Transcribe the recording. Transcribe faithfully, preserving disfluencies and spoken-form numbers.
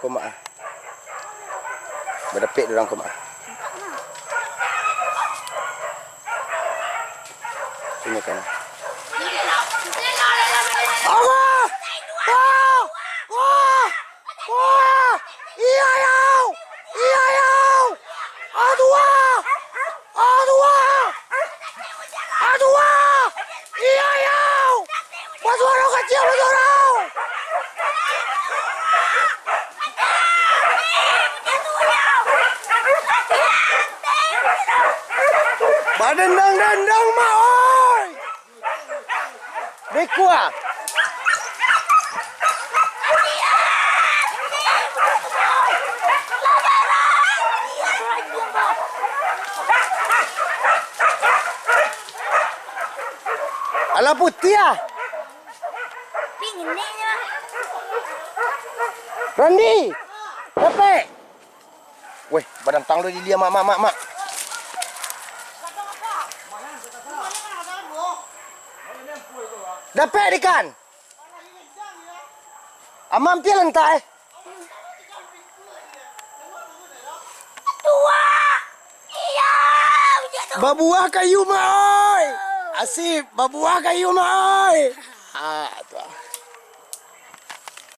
Ko, Mak, ah. Badapek urang ko, Mak, ah. Sini kan. Allah! Wah! Wah! Wah! Iya, yau! Iya, yau! Aduh! Aduh! Aduh! Iya, yau! Basuaro kacil, basuaro! Badendang-dendang, Mak, oi! Bikua. Alah putiah. Randi. Dapek. Weh, badantang lo di lia, Mak, Mak, Mak, Mak. Dapek ikan. Amam pia lantah, eh. Babuah kayu, Mak, oi. Asip, babuah kayu, Mak, oi. Ah,